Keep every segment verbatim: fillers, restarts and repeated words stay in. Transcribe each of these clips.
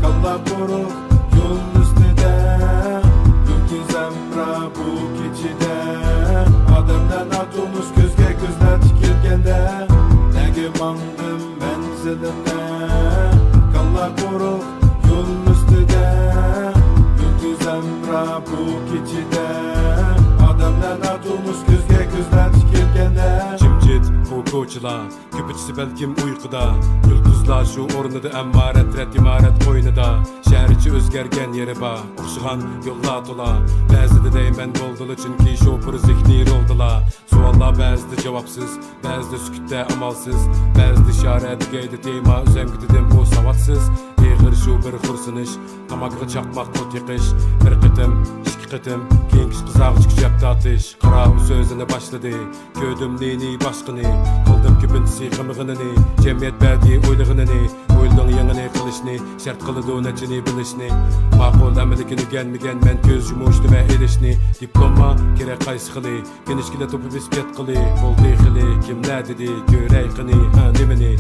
كاللا قۇرۇق يول ئۈستىدە، يۇلتۇز ھەمراھ بۇ كېچىدە. ئادەملەر ناتونۇش كۆزگە كۆزلەر تىكىلگەندە، نەگە ماڭدىم مەنزىلىمدە؟ كاللا قۇرۇق يول ئۈستىدە، يۇلتۇز ھەمراھ بۇ كېچىدە. ئادەملەر ناتونۇش كۆزگە كۆزلەر تىكىلگەندە. جىمجىت بۇ كوچىلار، كۆپىنچىسى بەلكىم ئۇيقۇدا. يۇلتۇزلار شۇ ئورنىدا، ئەمما رەت-رەت ئىمارەت قوينىدا. شەھەر ئىچى ئۆزگەرگەن يېرى بار، ئوخشىغان يوللار تولا. بەزىدە دەيمەن بولدىلا، چۈنكى شوپۇر زېھنى رولدىلا. سوئاللار بەزىدە جاۋابسىز، بەزىدە سۈكۈتتە ئامالسىز، بەزىدە ئىشارە تۈگەيدۇ تېما، ئۆزەمگە دېدىم بۇ ساۋاتسىز. ئېغىر شۇ بىر خورسىنىش، تاماكىغا چاقماق ئوت يېقىش. بىر قېتىم، ئىككى قېتىم، كېيىنكى قىزارغۇچە كۈچەپ تارتىش. قاراۋۇل سۆزىنى باشلىدى، كۆردۈم نېنى باشقىنى، قىلدىم كۆپىنچىسى غىمغىنىنى. جەمئىيەت بەردى ئويلىغىنىنى، ئويلىدىڭ يېڭىنى قىلىشنى، شەرت قىلىدۇ نەچچىنى بىلىشنى. ماقۇل ئەمەلىكىنى ئۆگەنمىگەن مەن، كۆز يۇمۇش نېمە ئېلىشنى. دىپلومما كېرەك قايسى خىلى؟ كىنىشكىلەر توپى بېسىپ ياتقىلى، بولدى خېلى. كىملەر دېدى كۆرەي قېنى، ھە، نېمىنى؟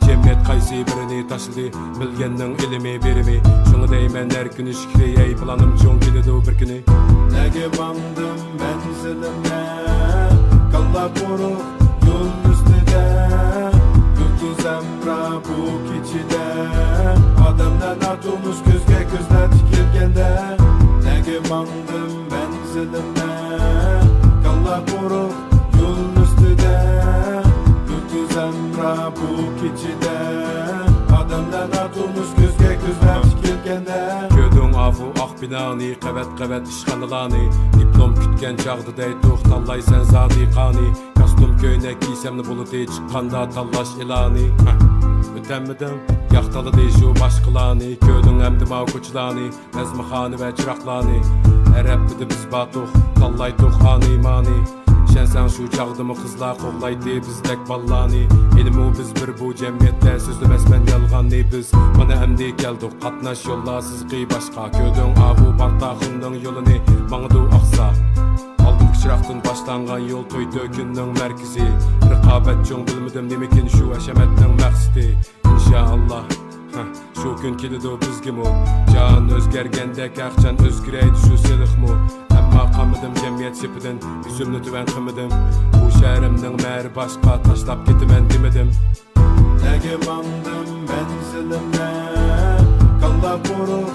جەمئىيەت قايسى بىرىنى تاشلىدى؟ بىلگەننىڭ ئىلمى بېرىمى. شۇڭا دەيمەن ھەر كۈنى شۈكرى، ھەي، پىلانىم چوڭ كېلىدۇ بىر كۈنى. نەگە ماڭدىم مەنزىلىمدە؟ كاللا قۇرۇق يول ئۈستىدە، يۇلتۇز ھەمراھ بۇ كېچىدە. ئادەملەر ناتونۇش كۆزگە كۆزلەر تىكىلگەندە، نەگە ماڭدىم مەنزىلىمدە؟ كاللا قۇرۇق يول ئۈستىدە، يۇلتۇز ھەمراھ بۇ كېچىدە. ئادەملەر ناتونۇش كۆزگە كۆزلەر تىكىلگەندە. كۆردۈڭ ئاۋۇ ئاق بىنانى، قەۋەت-قەۋەت ئىشخانىلارنى. دىپلوم كۈتكەن چاغدا دەيتتۇق، تاللايسەن زادى قانى. كاستيۇم كۆينەك كىيسەملا بولىدى، چىققاندا تاللاش ئېلانى. ھە. ئۆتەلمىدىڭ، ياقتالىدى شۇ باشقىلارنى. كۆردۈڭ ئەمدى ماۋۇ كوچىلارنى، بەزمىخانا ۋە چىراغلارنى. ئەرەبتىدە بىز باتۇق، تاللايتۇق ئانى-مانى. ئىشەنسەڭ شۇ چاغدىمۇ قىزلار قوغلايتتى بىزدەك بالىلارنى. ھېلىمۇ بىز بىر بۇ جەمئىيەتتە، سۆزلىمەسمەن يالغاننى بىز. مانا ئەمدى كەلدۇق، قاتناش يوللار سىزىقى باشقا. كۆردۈڭ ئاۋۇ پارتاخۇننىڭ يولىنى، ماڭىدۇ ئاقسا. ئالدىمقى چىراغدىن باشلانغان يول توي تۆكۈننىڭ مەركىزى. رىقابەت چوڭ، بىلمىدىم نېمىكىن شۇ ھەشەمەتنىڭ مەقسىتى. ئىنشائاللا، ھە، شۇ كۈن كېلىدۇ بىزگىمۇ. جاھان ئۆزگەرگەندەك ھەرقاچان ئۆزگىرەيدۇ شۇ سېلىقمۇ. ئەمما قالمىدىم جەمئىيەت سېپىدىن، يۈزۈمنى تۆۋەن قىلمىدىم. بۇ شەھىرىمنىڭ مەرى باشقا، تاشلاپ كېتىمەن دېمىدىم. نەگە ماڭدىم مەنزىلىمدە؟ كاللا قۇرۇق